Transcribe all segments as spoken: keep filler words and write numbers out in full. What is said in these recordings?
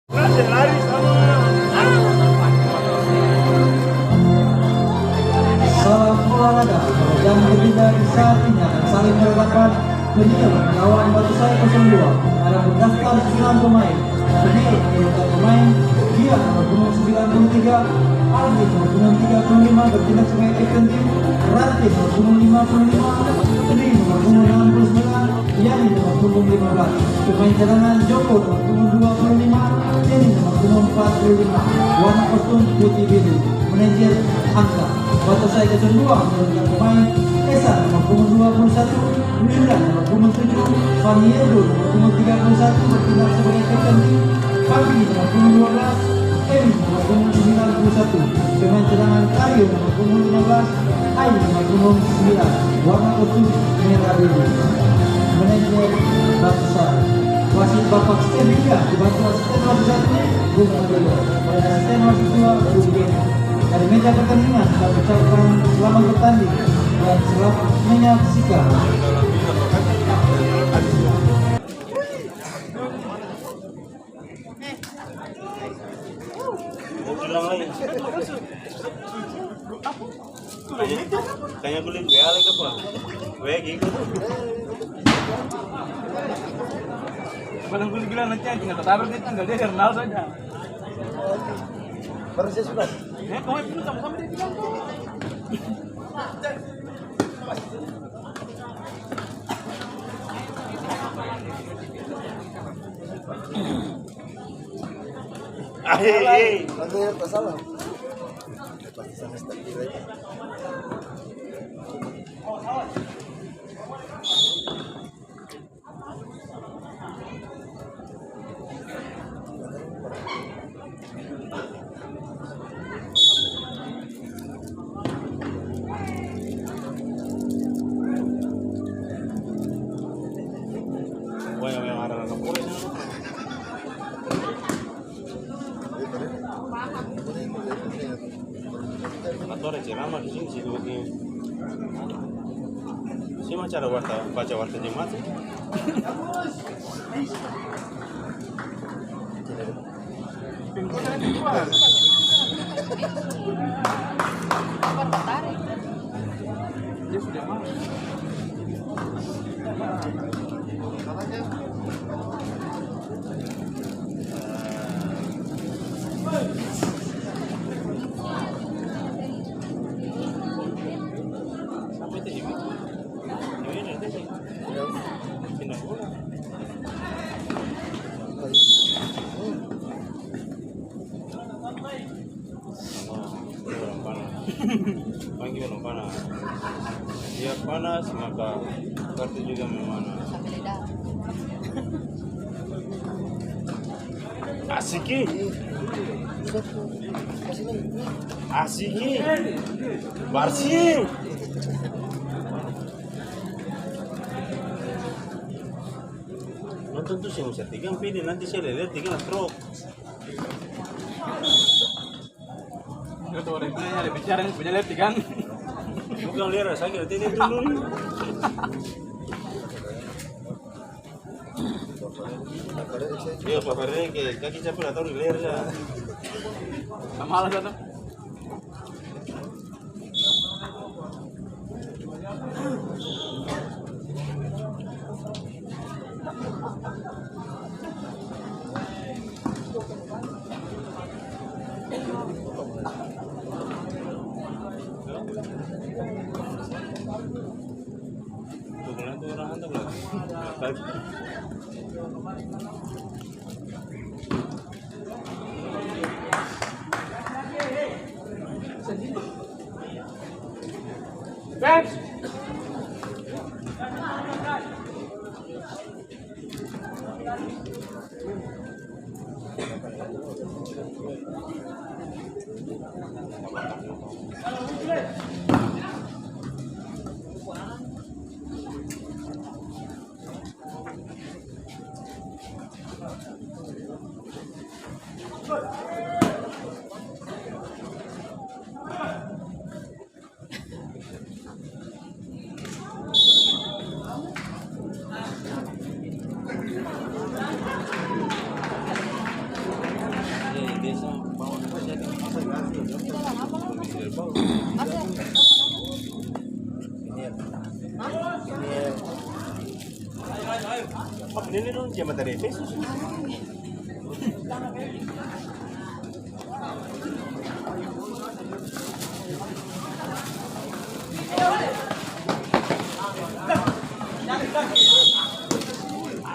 Salam olahraga. Pada jam ketiga di saat ini akan saling berhadapan Penil melawan Batusai kosong dua. Ada pendaftar sembilan pemain. Penil melakukan pemain, dia nomor punggung sembilan puluh tiga, Aldi nomor punggung tiga puluh lima, bertindak sebagai kapten tim, Ranti nomor punggung lima puluh lima, Tri nomor punggung enam puluh sembilan, Yani nomor punggung lima belas. Pemain cadangan, Joko nomor punggung dua puluh lima, Denny nomor punggung empat puluh lima. Warna kostum putih biru. Manajer, Angka. Batusai kosong dua menurunkan pemain, Esa nomor punggung dua puluh satu, Wildan nomor punggung tujuh, Fani Erdo nomor punggung tiga puluh satu bertindak sebagai kapten tim, Fandi nomor punggung dua belas, Emi nomor punggung sembilan puluh satu. Pemain cadangan, Karyo nomor punggung lima belas, Ai nomor punggung sembilan. Warna kostum merah biru. Manajer, Batusai. Wasit, Bapak Sten William, dibantu asisten wasit satu, Bung Mario, dan asisten wasit dua, Bung Beni. Dari meja pertandingan, kami ucapkan selamat bertanding dan selamat menyaksikan. Tanya, tanya kulit W A lagi apa? W A gitu. Padahal kulit bilang nanti yang tinggal tatabrak dia, tinggal dia Hernal saja. Baru saya sudah. Ya, kau itu sama-sama dia bilang tuh. Ah, hei, hei. Salah. Salah. Pasti sama step kiri. Katong ada ceramah di sini, sih, dua tim. Sini macam ada warta, baca warta jemaat, sih. Dia sudah mau. Panggil orang panas. Dia panas, maka kartu juga memanas. Asik, e. Asik, e. Barsih. Nonton tuh seng usah tegang, pede nanti saya lihat tegang stroke. Itu orang punya ada bicara, punya lihat kan? Bukan lihat, saya kira ini dulu nih. Iya, Pak Ferdi, ke kaki capek, udah tahu di leher, ya. Sama lah, satu. Ini, ini. Ini dong, jembatan Efesus.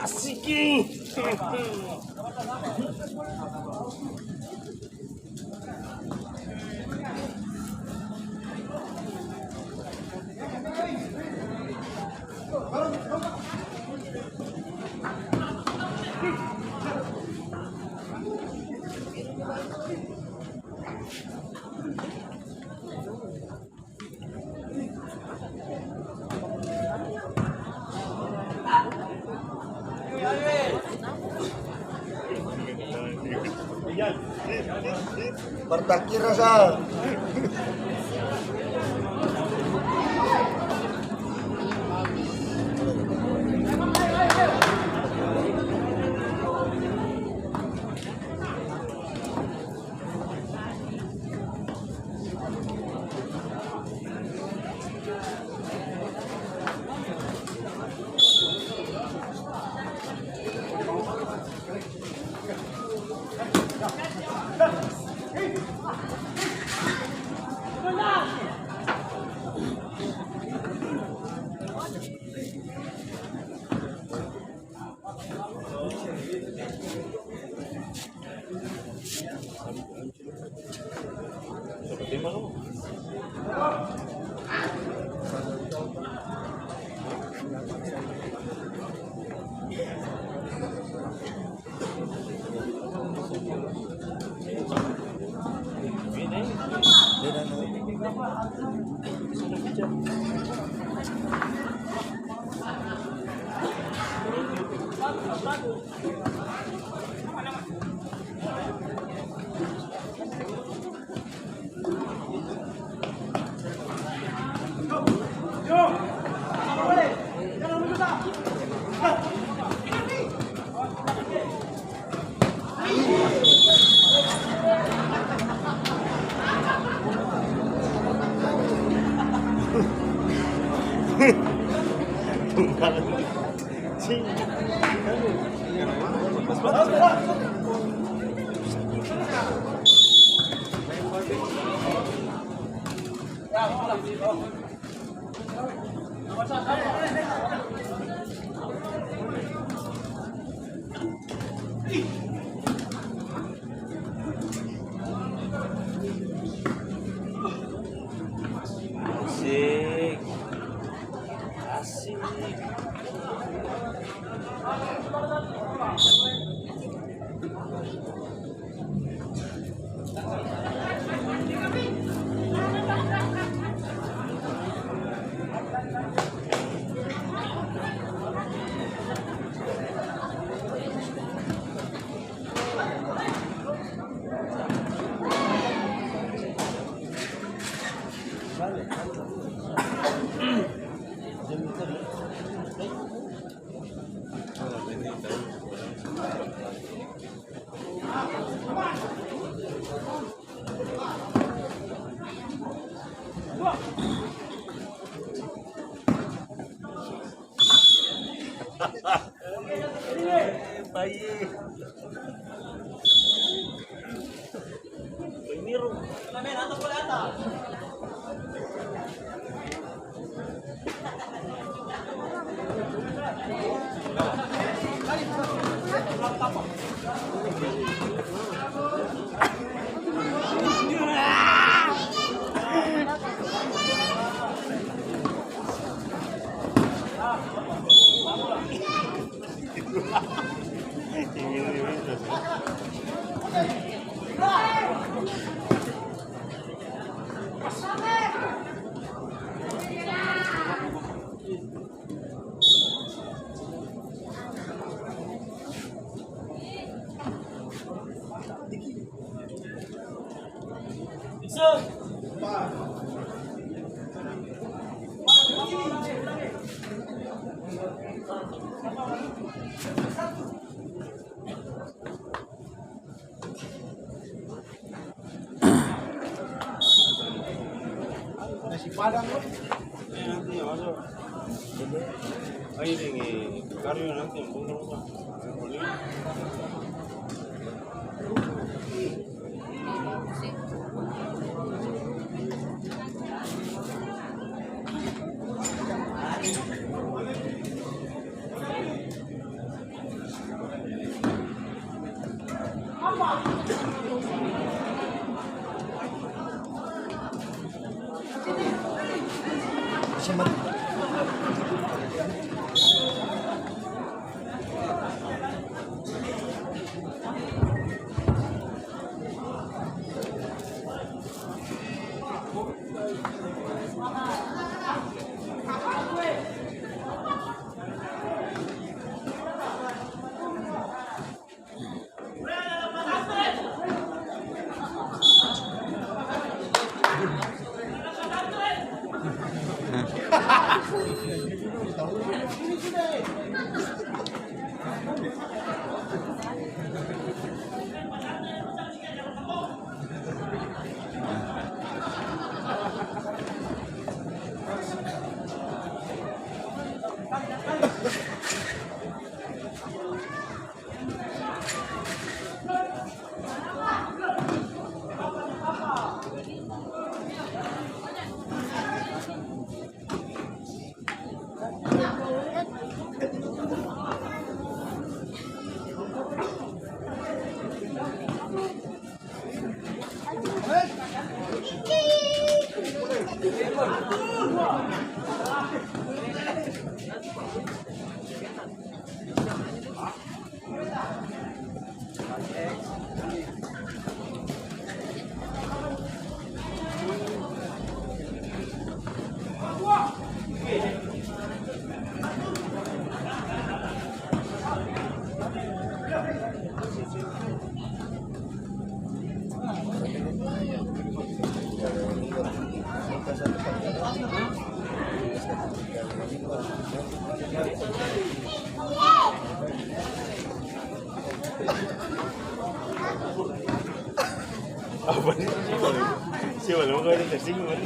Asik, ih. Partakira sa. Asik. Asik. Si Padang lo. Ini nanti yang masuk. Ini deng, eh, Karyo nanti yang buka. Apa nih? Siapa nih? Siapa nih? Mau kau ada tersinggung kan?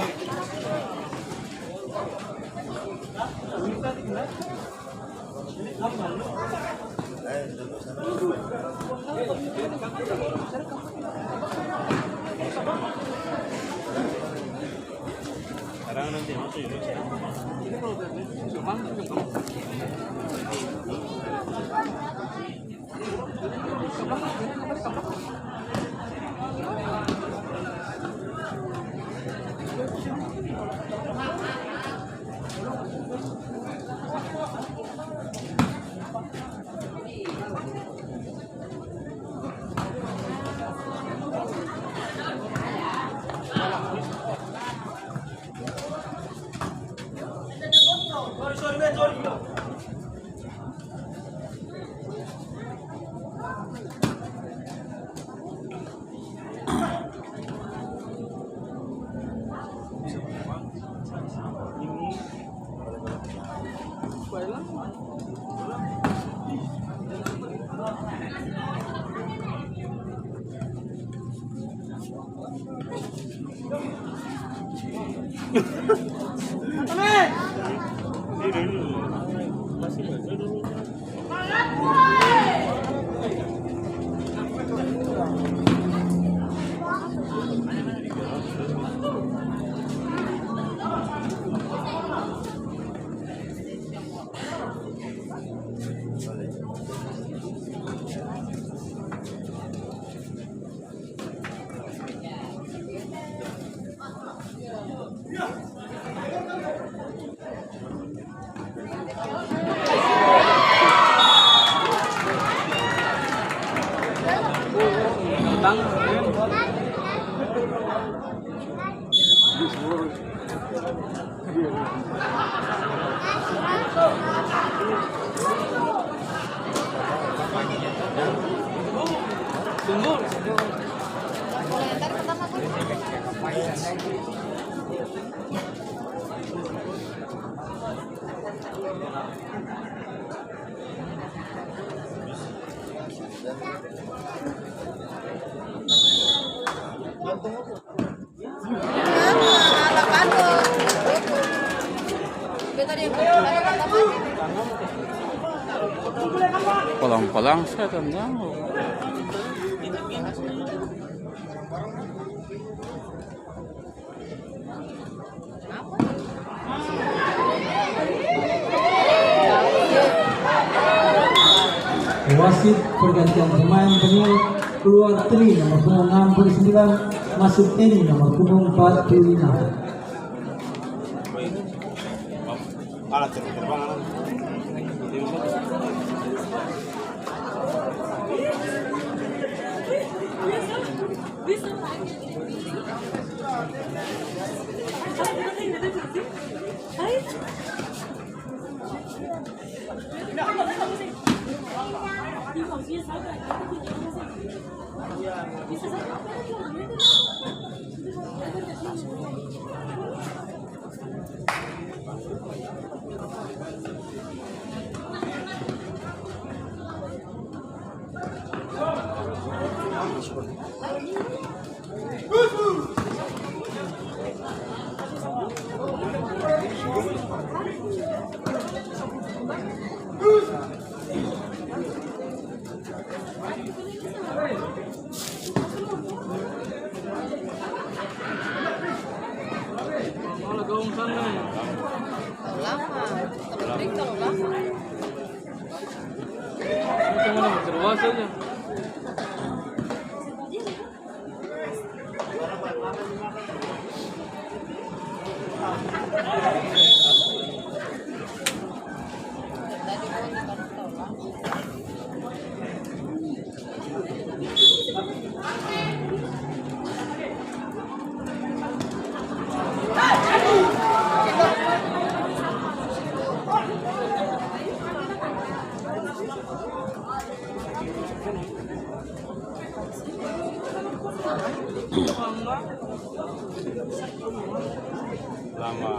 Palang saya tendang. Wasit pergantian pemain, Daniel keluar Tri nomor punggung enam puluh sembilan, masuk Eni nomor punggung empat puluh lima. Lama, lama. Cuma ada terluas aja. Lama.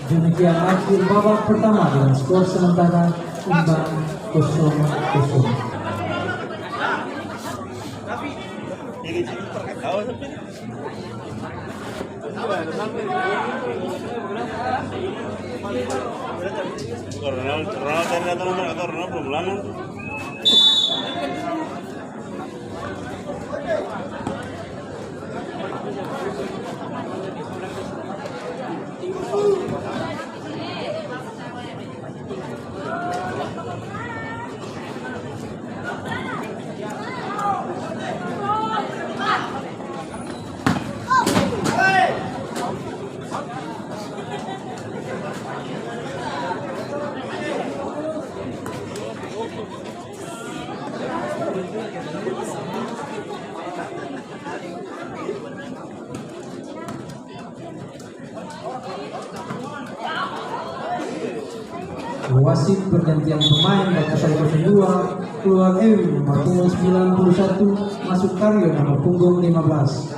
Demikian akhir babak pertama dengan skor sementara imbang kosong kosong. Ronaldo, Ronaldo tadi datang, Ronaldo belum ulangan. Wasit pergantian pemain, batu satu kosong dua, keluar Ewin, nomor punggung sembilan puluh satu, masuk Karyo, nomor punggung lima belas.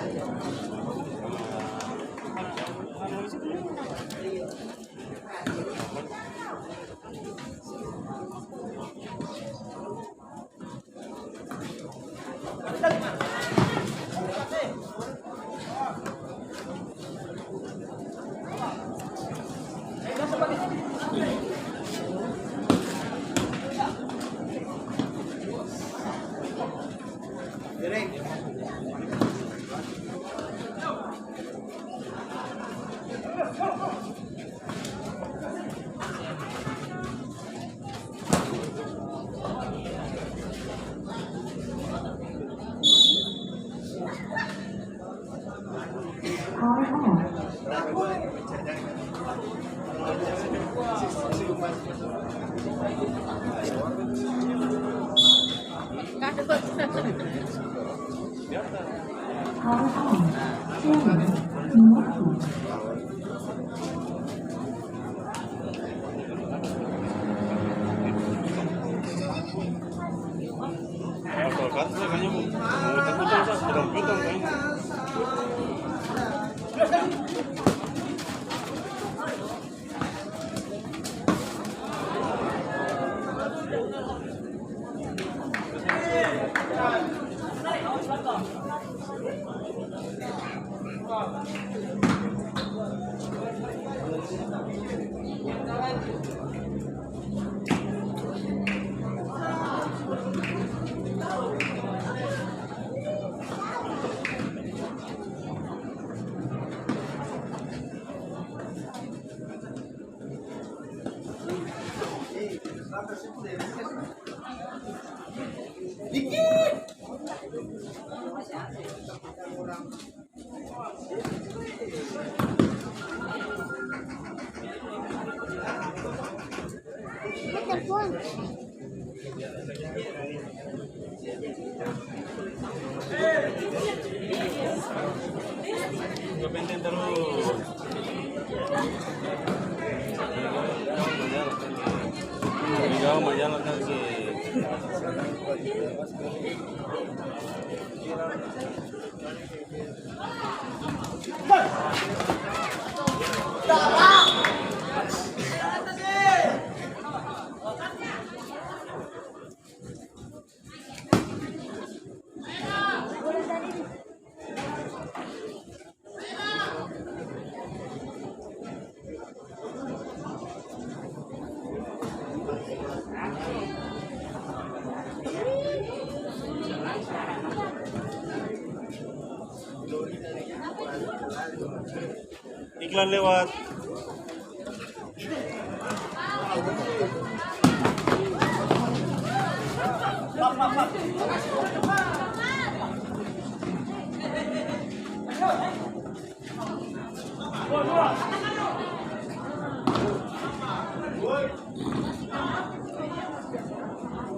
Iklan lewat.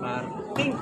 Marting.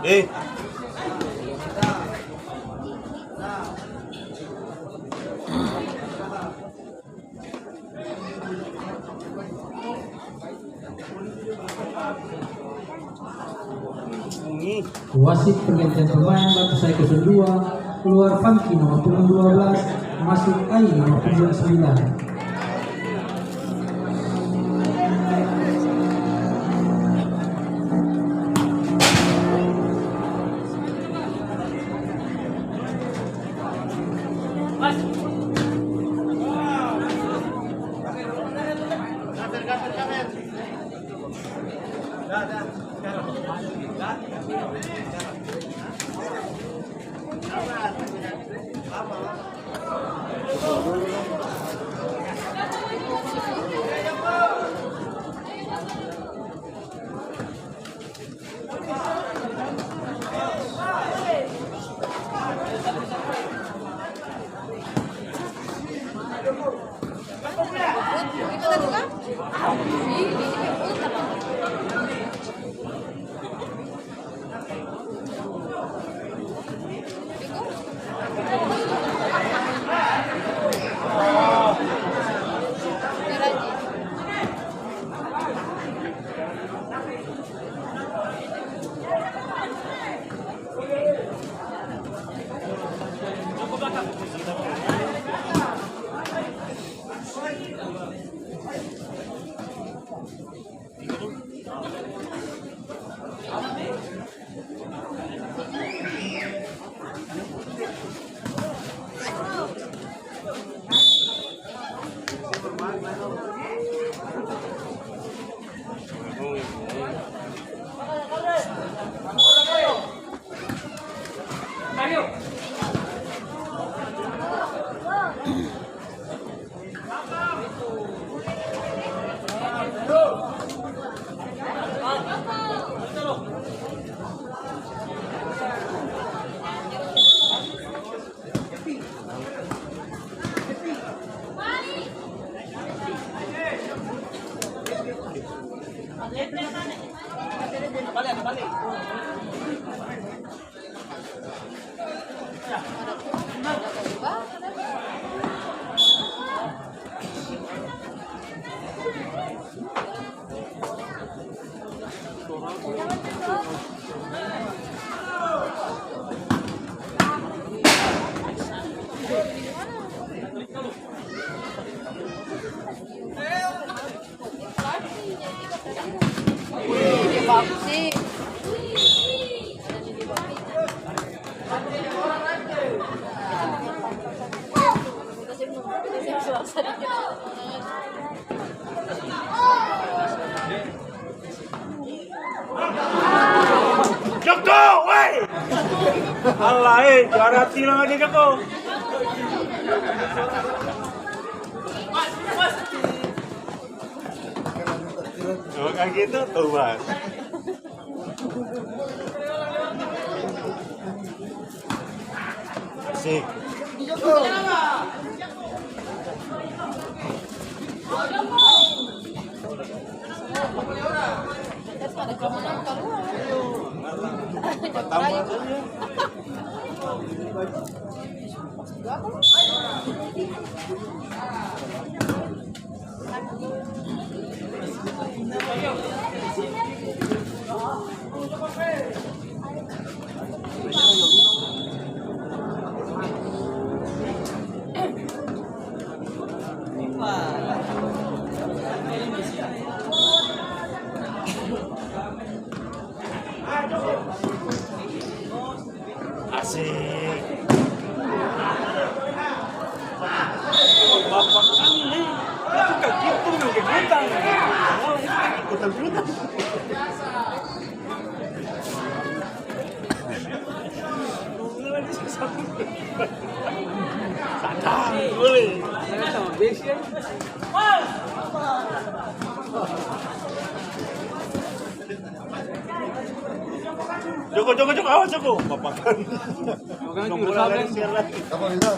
Eh. Wasit pergantian pemain, Batu Sai kosong dua, keluar Fangki nomor punggung dua belas, masuk Ai nomor punggung sembilan. Joko, weh! Alah, eh, juara tilang aja, Joko. Bukan gitu, tuh, Bang. Asik. Joko, Joko, Joko, awas, Joko. Papakan. Nomor lagi, share lagi. Apa bisa?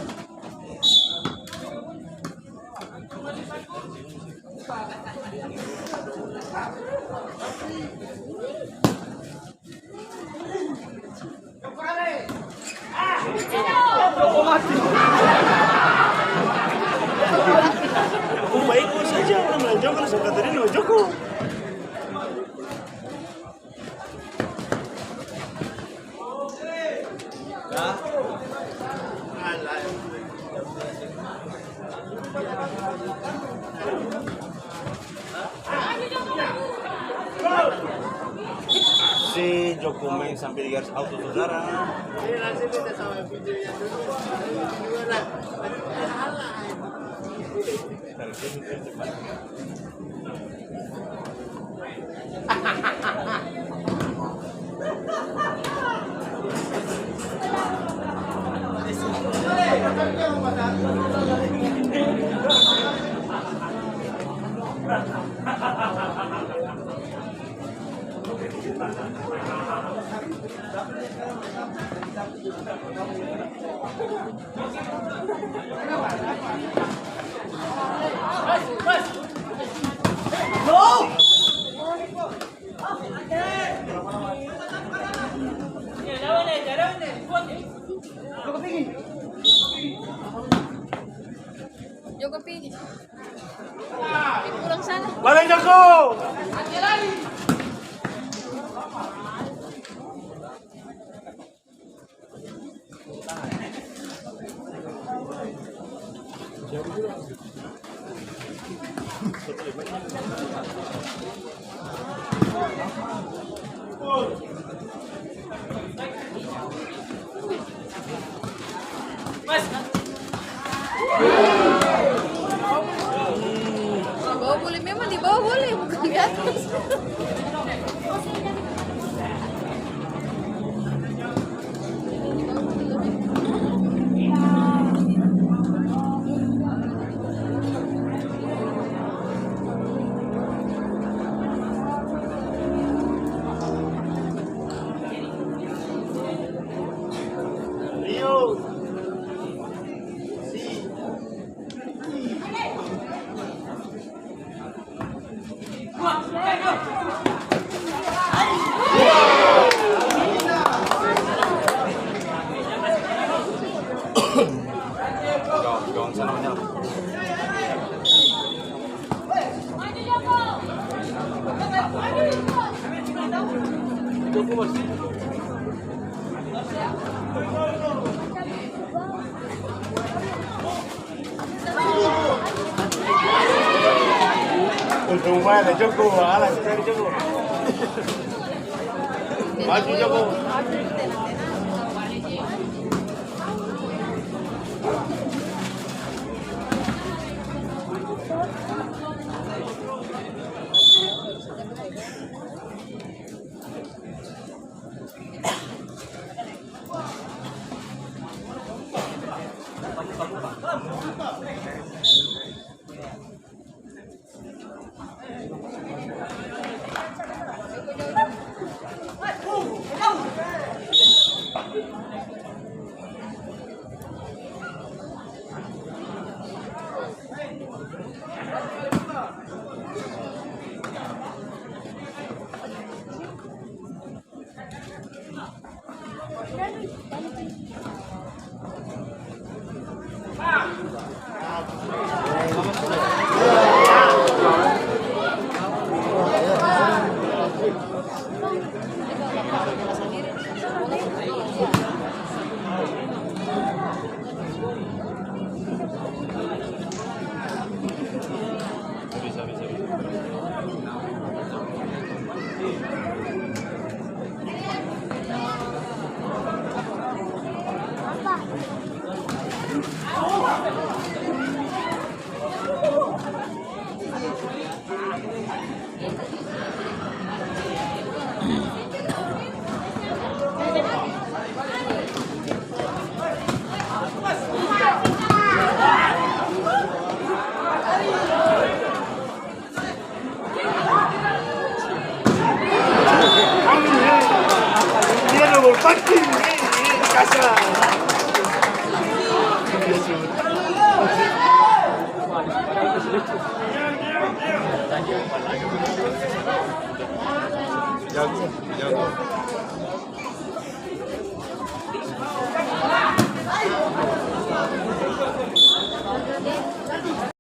Baik saja, orang bilang Joko, langsung kata dia, "No, Joko." Si Joko maeng sampe di garis auto, saudara. Joko pigi. Pi pulang sana. Bale, Joko! Di bawah boleh, memang di bawah boleh, bukan di atas. Untung bae ada Joko, alah, cari Joko. Maju, Joko. Dia double packing, kasar. Jago, jago.